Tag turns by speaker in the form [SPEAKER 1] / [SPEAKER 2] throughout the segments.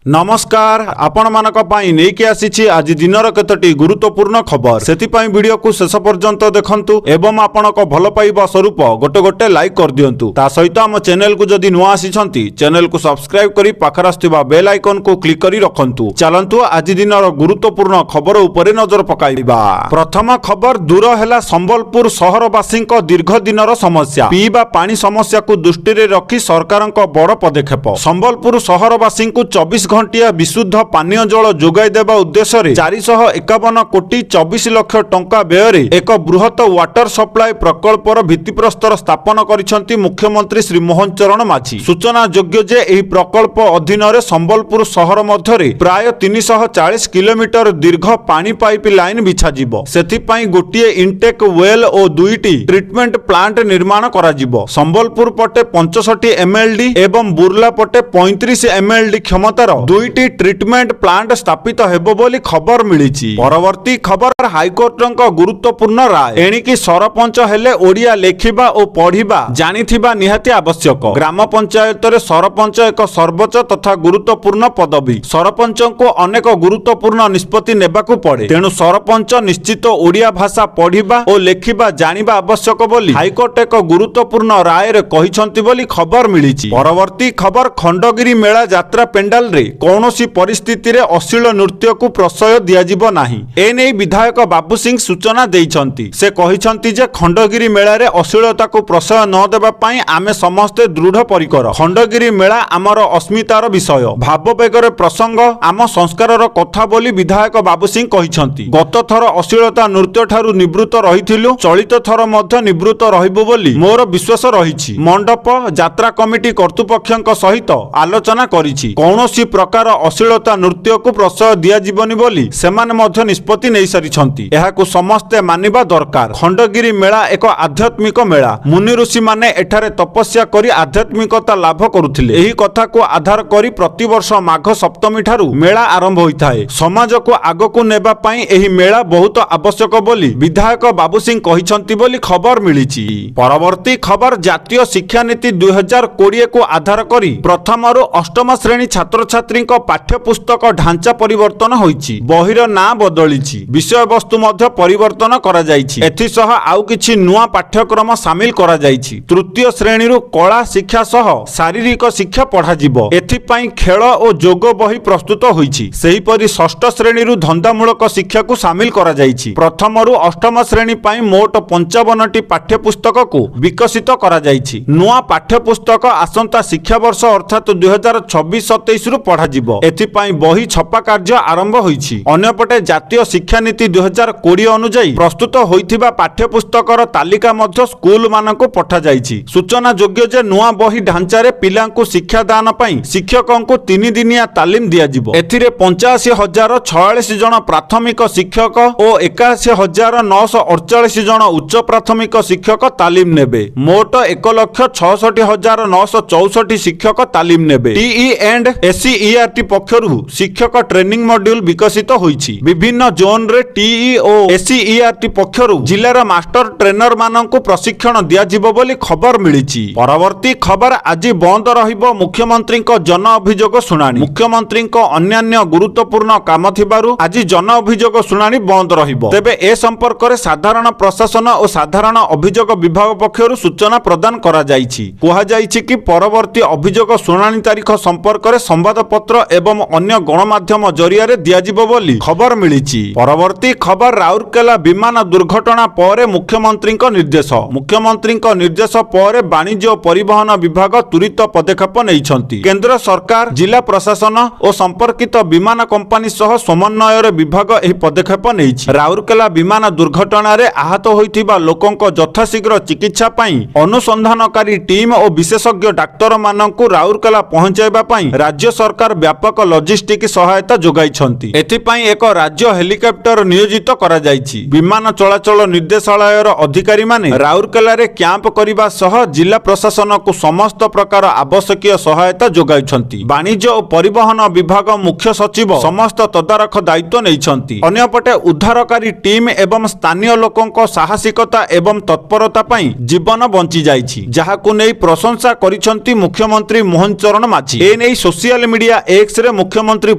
[SPEAKER 1] ନମସ୍କାର, ଆପଣମାନଙ୍କ ପାଇଁ ନେଇକି ଆସିଛି ଆଜି ଦିନର କେତୋଟି ଗୁରୁତ୍ୱପୂର୍ଣ୍ଣ ଖବର। ସେଥିପାଇଁ ଭିଡିଓକୁ ଶେଷ ପର୍ଯ୍ୟନ୍ତ ଦେଖନ୍ତୁ ଏବଂ ଆପଣଙ୍କ ଭଲ ପାଇବା ସ୍ୱରୂପ ଗୋଟେ ଗୋଟେ ଲାଇକ୍ କରିଦିଅନ୍ତୁ। ତା ସହିତ ଆମ ଚ୍ୟାନେଲକୁ ଯଦି ନୂଆ ଆସିଛନ୍ତି, ଚ୍ୟାନେଲକୁ ସବସ୍କ୍ରାଇବ କରି ପାଖରେ ଆସୁଥିବା ବେଲ୍ ଆଇକନକୁ କ୍ଲିକ୍ କରି ରଖନ୍ତୁ। ଚାଲନ୍ତୁ, ଆଜି ଦିନର ଗୁରୁତ୍ୱପୂର୍ଣ୍ଣ ଖବର ଉପରେ ନଜର ପକାଇବା। ପ୍ରଥମ ଖବର, ଦୂର ହେଲା ସମ୍ବଲପୁର ସହରବାସୀଙ୍କ ଦୀର୍ଘ ଦିନର ସମସ୍ୟା। ପିଇବା ପାଣି ସମସ୍ୟାକୁ ଦୃଷ୍ଟିରେ ରଖି ସରକାରଙ୍କ ବଡ଼ ପଦକ୍ଷେପ। ସମ୍ବଲପୁର ସହରବାସୀଙ୍କୁ 24 ଘଣ୍ଟିଆ ବିଶୁଦ୍ଧ ପାନୀୟ ଜଳ ଯୋଗାଇ ଦେବା ଉଦ୍ଦେଶ୍ୟରେ 451 କୋଟି 24 ଲକ୍ଷ ଟଙ୍କା ବ୍ୟୟରେ ଏକ ବୃହତ ୱାଟର ସପ୍ଲାଏ ପ୍ରକଳ୍ପର ଭିତ୍ତିପ୍ରସ୍ତର ସ୍ଥାପନ କରିଛନ୍ତି ମୁଖ୍ୟମନ୍ତ୍ରୀ ଶ୍ରୀ ମୋହନ ଚରଣ ମାଝୀ। ସୂଚନାଯୋଗ୍ୟ ଯେ ଏହି ପ୍ରକଳ୍ପ ଅଧୀନରେ ସମ୍ବଲପୁର ସହର ମଧ୍ୟରେ ପ୍ରାୟ 340 କିଲୋମିଟର ଦୀର୍ଘ ପାଣି ପାଇପ୍ ଲାଇନ ବିଛାଯିବ। ସେଥିପାଇଁ ଗୋଟିଏ ଇନଟେକ୍ ୱେଲ୍ ଓ ଦୁଇଟି ଟ୍ରିଟମେଣ୍ଟ ପ୍ଲାଣ୍ଟ ନିର୍ମାଣ କରାଯିବ। ସମ୍ବଲପୁର ପଟେ 65 ଏମ୍ଏଲ୍ଡି ଏବଂ ବୁର୍ଲା ପଟେ 35 ଏମ୍ଏଲ୍ଡି କ୍ଷମତାର ଦୁଇଟି ଟ୍ରିଟମେଣ୍ଟ ପ୍ଲାଣ୍ଟ ସ୍ଥାପିତ ହେବ ବୋଲି ଖବର ମିଳିଛି। ପରବର୍ତ୍ତୀ ଖବର, ହାଇକୋର୍ଟଙ୍କ ଗୁରୁତ୍ୱପୂର୍ଣ୍ଣ ରାୟ। ଏଣିକି ସରପଞ୍ଚ ହେଲେ ଓଡ଼ିଆ ଲେଖିବା ଓ ପଢିବା ଜାଣିଥିବା ନିହାତି ଆବଶ୍ୟକ। ଗ୍ରାମ ପଞ୍ଚାୟତରେ ସରପଞ୍ଚ ଏକ ସର୍ବୋଚ୍ଚ ତଥା ଗୁରୁତ୍ୱପୂର୍ଣ୍ଣ ପଦବୀ। ସରପଞ୍ଚଙ୍କୁ ଅନେକ ଗୁରୁତ୍ୱପୂର୍ଣ୍ଣ ନିଷ୍ପତ୍ତି ନେବାକୁ ପଡେ। ତେଣୁ ସରପଞ୍ଚ ନିଶ୍ଚିତ ଓଡ଼ିଆ ଭାଷା ପଢିବା ଓ ଲେଖିବା ଜାଣିବା ଆବଶ୍ୟକ ବୋଲି ହାଇକୋର୍ଟ ଏକ ଗୁରୁତ୍ୱପୂର୍ଣ୍ଣ ରାୟରେ କହିଛନ୍ତି ବୋଲି ଖବର ମିଳିଛି। ପରବର୍ତ୍ତୀ ଖବର, ଖଣ୍ଡଗିରି ମେଳା ଯାତ୍ରା ପେଣ୍ଡାଲରେ କୌଣସି ପରିସ୍ଥିତିରେ ଅଶ୍ଳୀଳ ନୃତ୍ୟକୁ ପ୍ରଶ୍ରୟ ଦିଆଯିବ ନାହିଁ। ଏନେଇ ବିଧାୟକ ବାବୁ ସିଂ ସୂଚନା ଦେଇଛନ୍ତି। ସେ କହିଛନ୍ତି ଯେ ଖଣ୍ଡଗିରି ମେଳାରେ ଅଶ୍ଳୀଳତାକୁ ପ୍ରଶ୍ରୟ ନ ଦେବା ପାଇଁ ଆମେ ସମସ୍ତେ ଦୃଢ ପରିକର। ଖଣ୍ଡଗିରି ମେଳା ଆମର ଅସ୍ମିତାର ବିଷୟ, ଭାବାବେଗର ପ୍ରସଙ୍ଗ, ଆମ ସଂସ୍କାରର କଥା ବୋଲି ବିଧାୟକ ବାବୁ ସିଂ କହିଛନ୍ତି। ଗତ ଥର ଅଶ୍ଳୀଳତା ନୃତ୍ୟ ଠାରୁ ନିବୃତ୍ତ ରହିଥିଲୁ, ଚଳିତ ଥର ମଧ୍ୟ ନିବୃତ୍ତ ରହିବୁ ବୋଲି ମୋର ବିଶ୍ୱାସ ରହିଛି। ମଣ୍ଡପ ଯାତ୍ରା କମିଟି କର୍ତ୍ତୃପକ୍ଷଙ୍କ ସହିତ ଆଲୋଚନା କରିଛି। କୌଣସି ପ୍ରକାର ଅଶ୍ଳୀଳତା ନୃତ୍ୟକୁ ପ୍ରଶ୍ରୟ ଦିଆଯିବନି ବୋଲି ସେମାନେ ମଧ୍ୟ ନିଷ୍ପତ୍ତି ନେଇସାରିଛନ୍ତି। ଏହାକୁ ସମସ୍ତେ ମାନିବା ଦରକାର। ଖଣ୍ଡଗିରି ମେଳା ଏକ ଆଧ୍ୟାତ୍ମିକ ମେଳା। ମୁନି ଋଷିମାନେ ଏଠାରେ ତପସ୍ୟା କରି ଆଧ୍ୟାତ୍ମିକତା ଲାଭ କରୁଥିଲେ। ଏହି କଥାକୁ ଆଧାର କରି ପ୍ରତିବର୍ଷ ମାଘ ସପ୍ତମୀ ଠାରୁ ମେଳା ଆରମ୍ଭ ହୋଇଥାଏ। ସମାଜକୁ ଆଗକୁ ନେବା ପାଇଁ ଏହି ମେଳା ବହୁତ ଆବଶ୍ୟକ ବୋଲି ବିଧାୟକ ବାବୁ ସିଂ କହିଛନ୍ତି ବୋଲି ଖବର ମିଳିଛି। ପରବର୍ତ୍ତୀ ଖବର, ଜାତୀୟ ଶିକ୍ଷାନୀତି 2020କୁ ଆଧାର କରି ପ୍ରଥମରୁ ଅଷ୍ଟମ ଶ୍ରେଣୀ ଛାତ୍ରଛାତ୍ରୀଙ୍କ ପାଠ୍ୟପୁସ୍ତକ ଢାଞ୍ଚା ପରିବର୍ତ୍ତନ ହୋଇଛି। ବହିର ନାଁ ବଦଳିଛି, ବିଷୟବସ୍ତୁ ମଧ୍ୟ ପରିବର୍ତ୍ତନ କରାଯାଇଛି। ଏଥିସହ ଆଉ କିଛି ନୂଆ ପାଠ୍ୟକ୍ରମ ସାମିଲ କରାଯାଇଛି। ତୃତୀୟ ଶ୍ରେଣୀରୁ କଳା ଶିକ୍ଷା ସହ ଶାରୀରିକ ଶିକ୍ଷା ପଢ଼ାଯିବ। ଏଥିପାଇଁ ଖେଳ ଓ ଯୋଗ ବହି ପ୍ରସ୍ତୁତ ହୋଇଛି। ସେହିପରି ଷଷ୍ଠ ଶ୍ରେଣୀରୁ ଧନ୍ଦାମୂଳକ ଶିକ୍ଷାକୁ ସାମିଲ କରାଯାଇଛି। ପ୍ରଥମରୁ ଅଷ୍ଟମ ଶ୍ରେଣୀ ପାଇଁ ମୋଟ 55ଟି ପାଠ୍ୟପୁସ୍ତକକୁ ବିକଶିତ କରାଯାଇଛି। ନୂଆ ପାଠ୍ୟପୁସ୍ତକ ଆସନ୍ତା ଶିକ୍ଷାବର୍ଷ ଅର୍ଥାତ୍ 2026-27ରୁ ପଢ଼ାଯିବ। ଏଥିପାଇଁ ବହି ଛପା କାର୍ଯ୍ୟ ଆରମ୍ଭ ହୋଇଛି। ଅନ୍ୟପଟେ ଜାତୀୟ ଶିକ୍ଷାନୀତି 2020 ଅନୁଯାୟୀ ପ୍ରସ୍ତୁତ ହୋଇଥିବା ପାଠ୍ୟପୁସ୍ତକର ତାଲିକା ମଧ୍ୟ ସ୍କୁଲମାନଙ୍କୁ ପଠାଯାଇଛି। ସୂଚନାଯୋଗ୍ୟ ଯେ ନୂଆ ବହି ଢାଞ୍ଚାରେ ପିଲାଙ୍କୁ ଶିକ୍ଷାଦାନ ପାଇଁ ଶିକ୍ଷକଙ୍କୁ 3 ଦିନିଆ ତାଲିମ ଦିଆଯିବ। ଏଥିରେ 85,046 ଜଣ ପ୍ରାଥମିକ ଶିକ୍ଷକ ଓ 81,948 ଜଣ ଉଚ୍ଚ ପ୍ରାଥମିକ ଶିକ୍ଷକ ତାଲିମ ନେବେ। ମୋଟ 1,66,964 ଶିକ୍ଷକ ତାଲିମ ନେବେ। ଟିଇ ଆଣ୍ଡ ଏସସିଇଆରଟି ପକ୍ଷରୁ ଶିକ୍ଷକ ଟ୍ରେନିଂ ମଡ୍ୟୁଲ ବିକଶିତ ହୋଇଛି। ବିଭିନ୍ନ ଜୋନରେ ଟିଇ ଓ ଏସସିଇଆରଟି ପକ୍ଷରୁ ଜିଲ୍ଲାର ମାଷ୍ଟର ଟ୍ରେନର ମାନଙ୍କୁ ପ୍ରଶିକ୍ଷଣ ଦିଆଯିବ ବୋଲି ଖବର ମିଳିଛି। ପରବର୍ତ୍ତୀ ଖବର, ଆଜି ବନ୍ଦ ରହିବ ମୁଖ୍ୟମନ୍ତ୍ରୀଙ୍କ ଜନ ଅଭିଯୋଗ ଶୁଣାଣି। ମୁଖ୍ୟମନ୍ତ୍ରୀଙ୍କ ଅନ୍ୟାନ୍ୟ ଗୁରୁତ୍ୱପୂର୍ଣ୍ଣ କାମ ଥିବାରୁ ଆଜି ଜନ ଅଭିଯୋଗ ଶୁଣାଣି ବନ୍ଦ ରହିବ। ତେବେ ଏ ସମ୍ପର୍କରେ ସାଧାରଣ ପ୍ରଶାସନ ଓ ସାଧାରଣ ଅଭିଯୋଗ ବିଭାଗ ପକ୍ଷରୁ ସୂଚନା ପ୍ରଦାନ କରାଯାଇଛି। କୁହାଯାଇଛି କି ପରବର୍ତ୍ତୀ ଅଭିଯୋଗ ଶୁଣାଣି ତାରିଖ ସମ୍ପର୍କରେ ସମ୍ବାଦପତ୍ର ଏବଂ ଅନ୍ୟ ଗଣମାଧ୍ୟମ ଜରିଆରେ ଦିଆଯିବ ବୋଲି ଖବର ମିଳିଛି। ପରବର୍ତ୍ତୀ ଖବର, ରାଉରକେଲା ବିମାନ ଦୁର୍ଘଟଣା ପରେ ମୁଖ୍ୟମନ୍ତ୍ରୀଙ୍କ ନିର୍ଦ୍ଦେଶ। ମୁଖ୍ୟମନ୍ତ୍ରୀଙ୍କ ନିର୍ଦ୍ଦେଶ ପରେ ବାଣିଜ୍ୟ ଓ ପରିବହନ ବିଭାଗ ତୁରିତ ପଦକ୍ଷେପ ନେଇଛନ୍ତି। କେନ୍ଦ୍ର ସରକାର, ଜିଲ୍ଲା ପ୍ରଶାସନ ଓ ସମ୍ପର୍କିତ ବିମାନ କମ୍ପାନୀ ସହ ସମନ୍ୱୟରେ ବିଭାଗ ଏହି ପଦକ୍ଷେପ ନେଇଛି। ରାଉରକେଲା ବିମାନ ଦୁର୍ଘଟଣାରେ ଆହତ ହୋଇଥିବା ଲୋକଙ୍କ ଯଥାଶୀଘ୍ର ଚିକିତ୍ସା ପାଇଁ ଅନୁସନ୍ଧାନକାରୀ ଟିମ୍ ଓ ବିଶେଷଜ୍ଞ ଡାକ୍ତରମାନଙ୍କୁ ରାଉରକେଲା ପହଞ୍ଚାଇବା ପାଇଁ ରାଜ୍ୟ ସରକାର ବ୍ୟାପକ ଲଜିଷ୍ଟିକ ସହାୟତା ଯୋଗାଇଛନ୍ତି। ଏଥିପାଇଁ ଏକ ରାଜ୍ୟ ହେଲିକପ୍ଟର ନିୟୋଜିତ କରାଯାଇଛି। ବିମାନ ଚଳାଚଳ ନିର୍ଦ୍ଦେଶାଳୟର ଅଧିକାରୀମାନେ ରାଉରକେଲାରେ କ୍ୟାମ୍ପ କରିବା ସହ ଜିଲ୍ଲା ପ୍ରଶାସନକୁ ସମସ୍ତ ପ୍ରକାର ଆବଶ୍ୟକୀୟ ସହାୟତା ଯୋଗାଇଛନ୍ତି। ବାଣିଜ୍ୟ ଓ ପରିବହନ ବିଭାଗ ମୁଖ୍ୟ ସଚିବ ସମସ୍ତ ତଦାରଖ ଦାୟିତ୍ୱ ନେଇଛନ୍ତି। ଅନ୍ୟପଟେ ଉଦ୍ଧାରକାରୀ ଟିମ୍ ଏବଂ ସ୍ଥାନୀୟ ଲୋକଙ୍କ ସାହସିକତା ଏବଂ ତତ୍ପରତା ପାଇଁ ଜୀବନ ବଞ୍ଚି ଯାଇଛି, ଯାହାକୁ ନେଇ ପ୍ରଶଂସା କରିଛନ୍ତି ମୁଖ୍ୟମନ୍ତ୍ରୀ ମୋହନ ଚରଣ ମାଝୀ। ଏ ନେଇ ସୋସିଆଲ ମିଡିଆରେ ମିଡିଆ ଏକ୍ସରେ ମୁଖ୍ୟମନ୍ତ୍ରୀ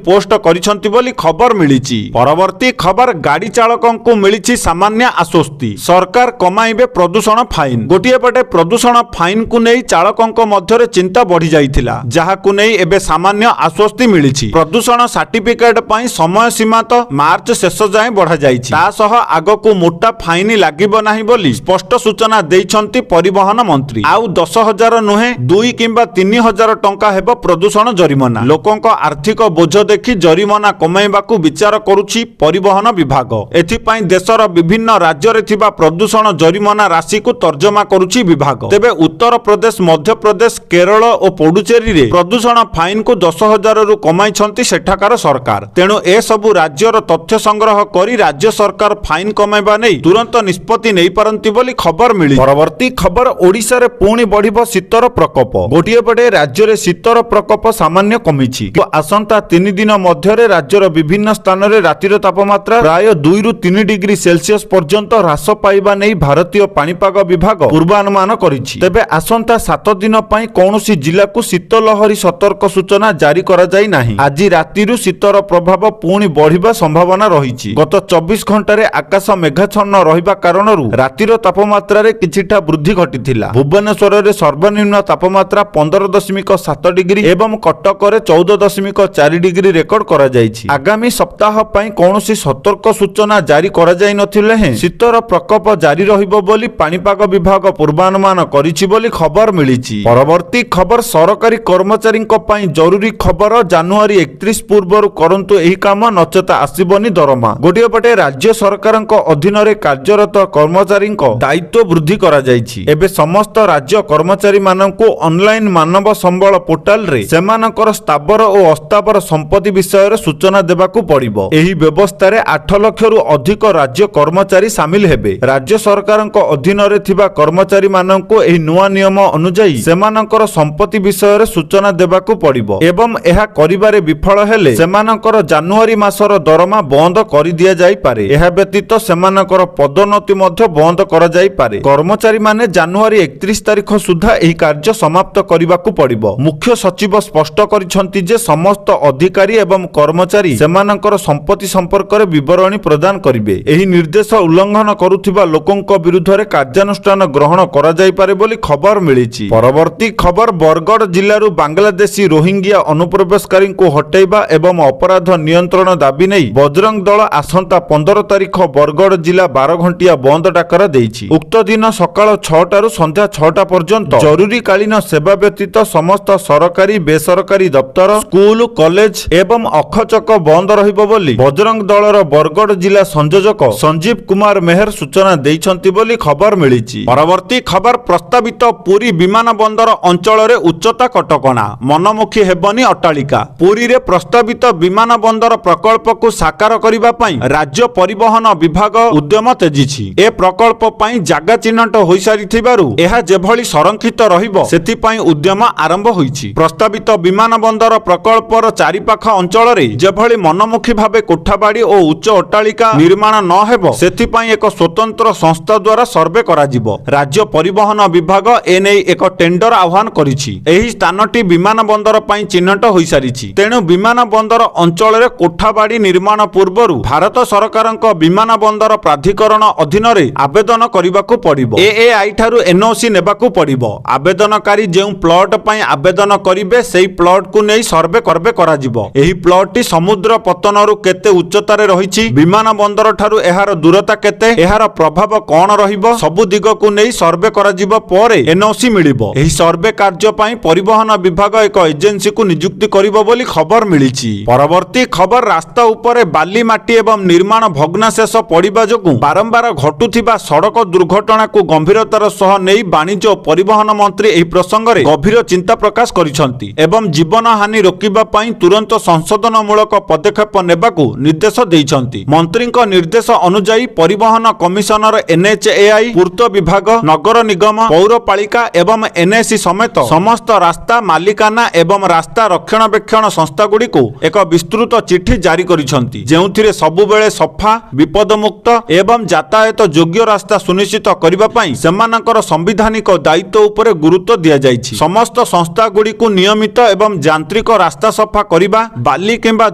[SPEAKER 1] ପୋଷ୍ଟ କରିଛନ୍ତି ବୋଲି ଖବର ମିଳିଛି। ପରବର୍ତ୍ତୀ ଖବର, ଗାଡି ଚାଳକଙ୍କୁ ମିଳିଛି ସାମାନ୍ୟ ଆଶ୍ୱସ୍ତି, ସରକାର କମାଇବେ ପ୍ରଦୂଷଣ ଫାଇନ୍। ଗୋଟିଏ ପଟେ ପ୍ରଦୂଷଣ ଫାଇନ୍କୁ ନେଇ ଚାଳକଙ୍କ ମଧ୍ୟରେ ଚିନ୍ତା ବଢିଯାଇଥିଲା, ଯାହାକୁ ନେଇ ଏବେ ସାମାନ୍ୟ ଆଶ୍ୱସ୍ତି ମିଳିଛି। ପ୍ରଦୂଷଣ ସାର୍ଟିଫିକେଟ ପାଇଁ ସମୟ ସୀମା ତ ମାର୍ଚ୍ଚ ଶେଷ ଯାଏଁ ବଢାଯାଇଛି। ତା ସହ ଆଗକୁ ମୋଟା ଫାଇନ୍ ଲାଗିବ ନାହିଁ ବୋଲି ସ୍ପଷ୍ଟ ସୂଚନା ଦେଇଛନ୍ତି ପରିବହନ ମନ୍ତ୍ରୀ। ଆଉ 10,000 ନୁହେଁ, 2 କିମ୍ବା 3,000 ଟଙ୍କା ହେବ ପ୍ରଦୂଷଣ ଜରିମାନା। ଲୋକଙ୍କ ଆର୍ଥିକ ବୋଝ ଦେଖି ଜରିମାନା କମାଇବାକୁ ବିଚାର କରୁଛି ପରିବହନ ବିଭାଗ। ଏଥିପାଇଁ ଦେଶର ବିଭିନ୍ନ ରାଜ୍ୟରେ ଥିବା ପ୍ରଦୂଷଣ ଜରିମାନା ରାଶିକୁ ତର୍ଜମା କରୁଛି ବିଭାଗ। ତେବେ ଉତ୍ତରପ୍ରଦେଶ, ମଧ୍ୟପ୍ରଦେଶ, କେରଳ ଓ ପୁଡୁଚେରୀରେ ପ୍ରଦୂଷଣ ଫାଇନକୁ 10,000ରୁ କମାଇଛନ୍ତି ସେଠାକାର ସରକାର। ତେଣୁ ଏସବୁ ରାଜ୍ୟର ତଥ୍ୟ ସଂଗ୍ରହ କରି ରାଜ୍ୟ ସରକାର ଫାଇନ କମାଇବା ନେଇ ତୁରନ୍ତ ନିଷ୍ପତ୍ତି ନେଇପାରନ୍ତି ବୋଲି ଖବର ମିଳିଛି। ପରବର୍ତ୍ତୀ ଖବର, ଓଡ଼ିଶାରେ ପୁଣି ବଢିବ ଶୀତର ପ୍ରକୋପ। ଗୋଟିଏ ପଟେ ରାଜ୍ୟରେ ଶୀତର ପ୍ରକୋପ ସାମାନ୍ୟ କମିଛି, କିନ୍ତୁ ଆସନ୍ତା 3 ଦିନ ମଧ୍ୟରେ ରାଜ୍ୟର ବିଭିନ୍ନ ସ୍ଥାନରେ ରାତିର ତାପମାତ୍ରା ପ୍ରାୟ 2ରୁ 3 ଡିଗ୍ରୀ ସେଲସିୟସ ପର୍ଯ୍ୟନ୍ତ ହ୍ରାସ ପାଇବା ନେଇ ଭାରତୀୟ ପାଣିପାଗ ବିଭାଗ ପୂର୍ବାନୁମାନ କରିଛି। ତେବେ ଆସନ୍ତା 7 ଦିନ ପାଇଁ କୌଣସି ଜିଲ୍ଲାକୁ ଶୀତ ଲହରୀ ସତର୍କ ସୂଚନା ଜାରି କରାଯାଇ ନାହିଁ। ଆଜି ରାତିରୁ ଶୀତର ପ୍ରଭାବ ପୁଣି ବଢିବା ସମ୍ଭାବନା ରହିଛି। ଗତ 24 ଘଣ୍ଟାରେ ଆକାଶ ମେଘାଚ୍ଛନ୍ନ ରହିବା କାରଣରୁ ରାତିର ତାପମାତ୍ରାରେ କିଛିଟା ବୃଦ୍ଧି ଘଟିଥିଲା। ଭୁବନେଶ୍ୱରରେ ସର୍ବନିମ୍ନ ତାପମାତ୍ରା 15.7 ଡିଗ୍ରୀ ଏବଂ କଟକରେ 14.4 ଡିଗ୍ରୀ ରେକର୍ଡ କରାଯାଇଛି। ଆଗାମୀ ସପ୍ତାହ ପାଇଁ କୌଣସି ସତର୍କ ସୂଚନା ଜାରି କରାଯାଇ ନଥିଲେ ହେଁ ଶୀତର ପ୍ରକୋପ ଜାରି ରହିବ ବୋଲି ପାଣିପାଗ ବିଭାଗ ପୂର୍ବାନୁମାନ କରିଛି ବୋଲି ଖବର ମିଳିଛି। ପରବର୍ତ୍ତୀ ଖବର, ସରକାରୀ କର୍ମଚାରୀଙ୍କ ପାଇଁ ଜରୁରୀ ଖବର। ଜାନୁଆରୀ 31 ପୂର୍ବରୁ କରନ୍ତୁ ଏହି କାମ, ନଚେତ ଆସିବନି ଦରମା। ଗୋଟିଏ ପଟେ ରାଜ୍ୟ ସରକାରଙ୍କ ଅଧୀନରେ କାର୍ଯ୍ୟରତ କର୍ମଚାରୀଙ୍କ ଦାୟିତ୍ୱ ବୃଦ୍ଧି କରାଯାଇଛି। ଏବେ ସମସ୍ତ ରାଜ୍ୟ କର୍ମଚାରୀମାନଙ୍କୁ ଅନଲାଇନ ମାନବ ସମ୍ବଳ ପୋର୍ଟାଲରେ ସେମାନଙ୍କର ସ୍ଥାବର ଓ ଅସ୍ଥାବର ସମ୍ପତ୍ତି ବିଷୟରେ ସୂଚନା ଦେବାକୁ ପଡ଼ିବ। ଏହି ବ୍ୟବସ୍ଥାରେ 8 ଲକ୍ଷରୁ ଅଧିକ ରାଜ୍ୟ କର୍ମଚାରୀ ସାମିଲ ହେବେ। ରାଜ୍ୟ ସରକାରଙ୍କ ଅଧୀନରେ ଥିବା କର୍ମଚାରୀମାନଙ୍କୁ ଏହି ନୂଆ ନିୟମ ଅନୁଯାୟୀ ସେମାନଙ୍କର ସମ୍ପତ୍ତି ବିଷୟରେ ସୂଚନା ଦେବାକୁ ପଡ଼ିବ ଏବଂ ଏହା କରିବାରେ ବିଫଳ ହେଲେ ସେମାନଙ୍କର ଜାନୁଆରୀ ମାସର ଦରମା ବନ୍ଦ କରିଦିଆଯାଇପାରେ। ଏହା ବ୍ୟତୀତ ସେମାନଙ୍କର ପଦୋନ୍ନତି ମଧ୍ୟ ବନ୍ଦ କରାଯାଇପାରେ। କର୍ମଚାରୀମାନେ ଜାନୁଆରୀ 31 ତାରିଖ ସୁଦ୍ଧା ଏହି କାର୍ଯ୍ୟ ସମାପ୍ତ କରିବାକୁ ପଡ଼ିବ। ମୁଖ୍ୟ ସଚିବ ସ୍ପଷ୍ଟ କରିଛନ୍ତି ଯେ ସମସ୍ତ ଅଧିକାରୀ ଏବଂ କର୍ମଚାରୀ ସେମାନଙ୍କର ସମ୍ପତ୍ତି ସମ୍ପର୍କରେ ବିବରଣୀ ପ୍ରଦାନ କରିବେ। ଏହି ନିର୍ଦ୍ଦେଶ ଉଲ୍ଲଂଘନ କରୁଥିବା ଲୋକଙ୍କ ବିରୁଦ୍ଧରେ କାର୍ଯ୍ୟାନୁଷ୍ଠାନ ଗ୍ରହଣ କରାଯାଇପାରେ ବୋଲି ଖବର ମିଳିଛି। ପରବର୍ତ୍ତୀ ଖବର, ବରଗଡ଼ ଜିଲ୍ଲାରୁ ବାଂଲାଦେଶୀ ରୋହିଙ୍ଗିଆ ଅନୁପ୍ରବେଶକାରୀଙ୍କୁ ହଟାଇବା ଏବଂ ଅପରାଧ ନିୟନ୍ତ୍ରଣ ଦାବି ନେଇ ବଜରଙ୍ଗ ଦଳ ଆସନ୍ତା 15 ତାରିଖ ବରଗଡ଼ ଜିଲ୍ଲା 12 ଘଣ୍ଟିଆ ବନ୍ଦ ଡାକରା ଦେଇଛି। ଉକ୍ତ ଦିନ ସକାଳ 6ଟାରୁ ସନ୍ଧ୍ୟା 6ଟା ପର୍ଯ୍ୟନ୍ତ ଜରୁରୀକାଳୀନ ସେବା ବ୍ୟତୀତ ସମସ୍ତ ସରକାରୀ, ବେସରକାରୀ ଦପ୍ତର, ସ୍କୁଲ, କଲେଜ ଏବଂ ଅଖଚକ ବନ୍ଦ ରହିବ ବୋଲି ବଜରଙ୍ଗ ଦଳର ବରଗଡ଼ ଜିଲ୍ଲା ସଂଯୋଜକ ସଞ୍ଜୀବ କୁମାର ମେହର ସୂଚନା ଦେଇଛନ୍ତି ବୋଲି ଖବର ମିଳିଛି। ପରବର୍ତ୍ତୀ ଖବର, ପ୍ରସ୍ତାବିତ ପୁରୀ ବିମାନ ବନ୍ଦର ଅଞ୍ଚଳରେ ଉଚ୍ଚତା କଟକଣା, ମନମୁଖୀ ହେବନି ଅଟ୍ଟାଳିକା। ପୁରୀରେ ପ୍ରସ୍ତାବିତ ବିମାନ ବନ୍ଦର ପ୍ରକଳ୍ପକୁ ସାକାର କରିବା ପାଇଁ ରାଜ୍ୟ ପରିବହନ ବିଭାଗ ଉଦ୍ୟମ ତେଜିଛି। ଏ ପ୍ରକଳ୍ପ ପାଇଁ ଜାଗା ଚିହ୍ନଟ ହୋଇସାରିଥିବାରୁ ଏହା ଯେଭଳି ସଂରକ୍ଷିତ ରହିବ, ସେଥିପାଇଁ ଉଦ୍ୟମ ଆରମ୍ଭ ହୋଇଛି। ପ୍ରସ୍ତାବିତ ବିମାନ ବନ୍ଦର ପ୍ରକଳ୍ପର ଚାରିପାଖ ଅଞ୍ଚଳରେ ଯେଭଳି ମନମୁଖୀ ଭାବେ କୋଠାବାଡ଼ି ଓ ଉଚ୍ଚ ଅଟ୍ଟାଳିକା ନିର୍ମାଣ ନ ହେବ, ସେଥିପାଇଁ ଏକ ସ୍ୱତନ୍ତ୍ର ସଂସ୍ଥା ଦ୍ୱାରା ସର୍ଭେ କରାଯିବ। ରାଜ୍ୟ ପରିବହନ ବିଭାଗ ଏନେଇ ଏକ ଟେଣ୍ଡର ଆହ୍ୱାନ କରିଛି। ଏହି ସ୍ଥାନଟି ବିମାନ ବନ୍ଦର ପାଇଁ ଚିହ୍ନଟ ହୋଇସାରିଛି। ତେଣୁ ବିମାନ ବନ୍ଦର ଅଞ୍ଚଳରେ କୋଠାବାଡ଼ି ନିର୍ମାଣ ପୂର୍ବରୁ ଭାରତ ସରକାରଙ୍କ ବିମାନ ବନ୍ଦର ପ୍ରାଧିକରଣ ଅଧୀନରେ ଆବେଦନ କରିବାକୁ ପଡ଼ିବ। ଏଏଆଇ ଠାରୁ ଏନଓସି ନେବାକୁ ପଡ଼ିବ। ଆବେଦନକାରୀ ଯେଉଁ ପ୍ଲଟ ପାଇଁ ଆବେଦନ କରିବେ, ସେହି ପ୍ଲଟକୁ ନେଇ ସର୍ଭେ କରାଯିବ। ଏହି ପ୍ଲଟଟି ସମୁଦ୍ର ପତ୍ତନରୁ କେତେ ଉଚ୍ଚତାରେ ରହିଛି, ବିମାନ ବନ୍ଦର ଠାରୁ ଏହାର ଦୂରତା କେତେ, ଏହାର ପ୍ରଭାବ କଣ ରହିବ, ସବୁ ଦିଗକୁ ନେଇ ସର୍ଭେ କରାଯିବ ପରେ ଏନଓସି ମିଳିବ। ଏହି ସର୍ଭେ କାର୍ଯ୍ୟ ପାଇଁ ପରିବହନ ବିଭାଗ ଏକ ଏଜେନ୍ସିକୁ ନିଯୁକ୍ତି କରିବ ବୋଲି ଖବର ମିଳିଛି। ପରବର୍ତ୍ତୀ ଖବର, ରାସ୍ତା ଉପରେ ବାଲି, ମାଟି ଏବଂ ନିର୍ମାଣ ଭଗ୍ନାଶେଷ ପଡ଼ିବା ଯୋଗୁଁ ବାରମ୍ବାର ଘଟୁଥିବା ସଡ଼କ ଦୁର୍ଘଟଣାକୁ ଗମ୍ଭୀରତାର ସହ ନେଇ ବାଣିଜ୍ୟ ଓ ପରିବହନ ମନ୍ତ୍ରୀ ଏହି ପ୍ରସଙ୍ଗରେ ଗଭୀର ଚିନ୍ତା ପ୍ରକାଶ କରିଛନ୍ତି ଏବଂ ଜୀବନହାନି ରୋକିବା ପାଇଁ ତୁରନ୍ତ ସଂଶୋଧନମୂଳକ ପଦକ୍ଷେପ ନେବାକୁ ନିର୍ଦ୍ଦେଶ ଦେଇଛନ୍ତି। ମନ୍ତ୍ରୀଙ୍କ ନିର୍ଦ୍ଦେଶ ଅନୁଯାୟୀ ପରିବହନ କମିଶନର ଏନ୍ଏଚ୍ଏଆଇ, ପୂର୍ତ୍ତ ବିଭାଗ, ନଗର ନିଗମ, ପୌରପାଳିକା ଏବଂ ଏନ୍ଏସି ସମେତ ସମସ୍ତ ରାସ୍ତା ମାଲିକାନା ଏବଂ ରାସ୍ତା ରକ୍ଷଣାବେକ୍ଷଣ ସଂସ୍ଥାଗୁଡ଼ିକୁ ଏକ ବିସ୍ତୃତ ଚିଠି ଜାରି କରିଛନ୍ତି, ଯେଉଁଥିରେ ସବୁବେଳେ ସଫା, ବିପଦମୁକ୍ତ ଏବଂ ଯାତାୟାତ ଯୋଗ୍ୟ ରାସ୍ତା ସୁନିଶ୍ଚିତ କରିବା ପାଇଁ ସେମାନଙ୍କର ସାମ୍ବିଧାନିକ ଦାୟିତ୍ୱ ଉପରେ ଗୁରୁତ୍ୱ ଦିଆଯାଇଛି। ସମସ୍ତ ସଂସ୍ଥାଗୁଡ଼ିକୁ ନିୟମିତ ଏବଂ ଯାନ୍ତ୍ରିକ ଆଂଶିକ ରାସ୍ତା ସଫା କରିବା, ବାଲି କିମ୍ବା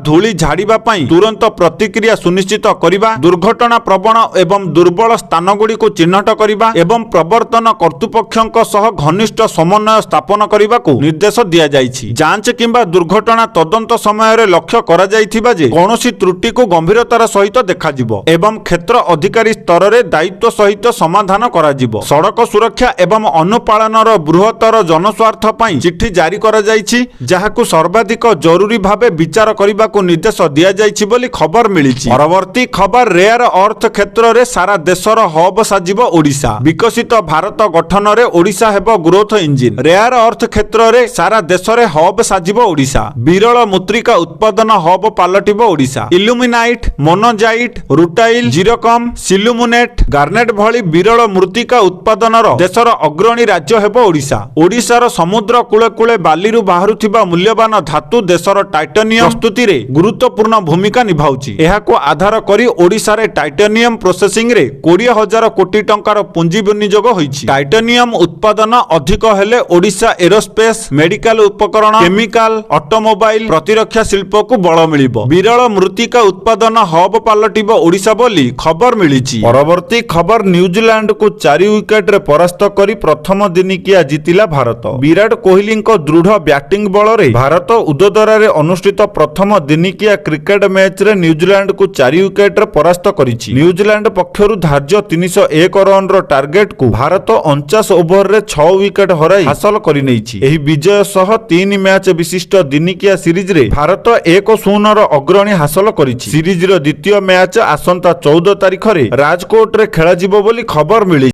[SPEAKER 1] ଧୂଳି ଝାଡ଼ିବା ପାଇଁ ତୁରନ୍ତ ପ୍ରତିକ୍ରିୟା ସୁନିଶ୍ଚିତ କରିବା, ଦୁର୍ଘଟଣା ପ୍ରବଣ ଏବଂ ଦୁର୍ବଳ ସ୍ଥାନଗୁଡ଼ିକୁ ଚିହ୍ନଟ କରିବା ଏବଂ ପ୍ରବର୍ତ୍ତନ କର୍ତ୍ତୃପକ୍ଷଙ୍କ ସହ ଘନିଷ୍ଠ ସମନ୍ୱୟ ସ୍ଥାପନ କରିବାକୁ ନିର୍ଦ୍ଦେଶ ଦିଆଯାଇଛି। ଯାଞ୍ଚ କିମ୍ବା ଦୁର୍ଘଟଣା ତଦନ୍ତ ସମୟରେ ଲକ୍ଷ୍ୟ କରାଯାଇଥିବା ଯେ କୌଣସି ତ୍ରୁଟିକୁ ଗମ୍ଭୀରତାର ସହିତ ଦେଖାଯିବ ଏବଂ କ୍ଷେତ୍ର ଅଧିକାରୀ ସ୍ତରରେ ଦାୟିତ୍ୱ ସହିତ ସମାଧାନ କରାଯିବ। ସଡ଼କ ସୁରକ୍ଷା ଏବଂ ଅନୁପାଳନର ବୃହତ୍ତର ଜନସ୍ୱାର୍ଥ ପାଇଁ ଚିଠି ଜାରି କରାଯାଇଛି, ଯାହାକୁ ସର୍ବାଧିକ ଜରୁରୀ ଭାବେ ବିଚାର କରିବାକୁ ନିର୍ଦ୍ଦେଶ ଦିଆଯାଇଛି ବୋଲି ଖବର ମିଳିଛି। ପରବର୍ତ୍ତୀ ଖବର, ରେୟାର ଅର୍ଥ କ୍ଷେତ୍ରରେ ସାରା ଦେଶର ହବ୍ ସାଜିବ ଓଡ଼ିଶା। ବିକଶିତ ଭାରତ ଗଠନରେ ଓଡ଼ିଶା ହେବ ଗ୍ରୋଥ ଇଞ୍ଜିନ। ରେୟାର ଅର୍ଥ କ୍ଷେତ୍ରରେ ସାରା ଦେଶରେ ହବ୍ ସାଜିବ ଓଡ଼ିଶା। ବିରଳ ମୃତ୍ତିକା ଉତ୍ପାଦନ ହବ୍ ପାଲଟିବ ଓଡ଼ିଶା। ଇଲୁମିନାଇଟ୍, ମୋନୋଜାଇଟ୍, ରୁଟାଇଲ୍, ଜିରକନ୍, ସିଲିମେନାଇଟ୍, ଗାର୍ନେଟ୍ ଭଳି ବିରଳ ମୃତ୍ତିକା ଉତ୍ପାଦନର ଦେଶର ଅଗ୍ରଣୀ ରାଜ୍ୟ ହେବ ଓଡ଼ିଶା। ଓଡ଼ିଶାର ସମୁଦ୍ର କୂଳେ କୂଳେ ବାଲିରୁ ବାହାରୁଥିବା ମୂଲ୍ୟବାନ ଧାତୁ ଦେଶର ଟାଇଟାନିୟମ ପ୍ରସ୍ତୁତିରେ ଗୁରୁତ୍ୱପୂର୍ଣ୍ଣ ଭୂମିକା ନିଭାଉଛି। ଏହାକୁ ଆଧାର କରି ଓଡ଼ିଶାରେ ଟାଇଟାନିୟମ ପ୍ରୋସେସିଂରେ 20,000 କୋଟି ଟଙ୍କାର ପୁଞ୍ଜି ବିନିଯୋଗ ହୋଇଛି। ଟାଇଟାନିୟମ ଉତ୍ପାଦନ ଅଧିକ ହେଲେ ଓଡ଼ିଶା ଏରୋସ୍ପେସ୍, ମେଡିକାଲ ଉପକରଣ, କେମିକାଲ, ଅଟୋମୋବାଇଲ, ପ୍ରତିରକ୍ଷା ଶିଳ୍ପକୁ ବଳ ମିଳିବ। ବିରଳ ମୃତ୍ତିକା ଉତ୍ପାଦନ ହବ୍ ପାଲଟିବ ଓଡ଼ିଶା ବୋଲି ଖବର ମିଳିଛି। ପରବର୍ତ୍ତୀ ଖବର, ନ୍ୟୁଜିଲାଣ୍ଡକୁ 4 ୱିକେଟରେ ପରାସ୍ତ କରି ପ୍ରଥମ ଦିନିକିଆ ଜିତିଲା ଭାରତ। ବିରାଟ କୋହଲିଙ୍କ ଦୃଢ ବ୍ୟାଟିଂ ବଳରେ ଭାରତ ବଦୋଦରାରେ ଅନୁଷ୍ଠିତ ପ୍ରଥମ ଦିନିକିଆ କ୍ରିକେଟ ମ୍ୟାଚରେ ନ୍ୟୁଜିଲାଣ୍ଡକୁ 4 ୱିକେଟରେ ପରାସ୍ତ କରିଛି। ନ୍ୟୁଜିଲାଣ୍ଡ ପକ୍ଷରୁ ଧାର୍ଯ୍ୟ 301 ରନର ଟାର୍ଗେଟକୁ ଭାରତ 49 ଓଭରରେ 6 ୱିକେଟ ହରାଇ ହାସଲ କରିନେଇଛି। ଏହି ବିଜୟ ସହ ତିନି ମ୍ୟାଚ ବିଶିଷ୍ଟ ଦିନିକିଆ ସିରିଜରେ ଭାରତ 1-0ର ଅଗ୍ରଣୀ ହାସଲ କରିଛି। ସିରିଜର ଦ୍ୱିତୀୟ ମ୍ୟାଚ ଆସନ୍ତା 14 ତାରିଖରେ ରାଜକୋଟରେ ଖେଳାଯିବ ବୋଲି ଖବର ମିଳିଛି।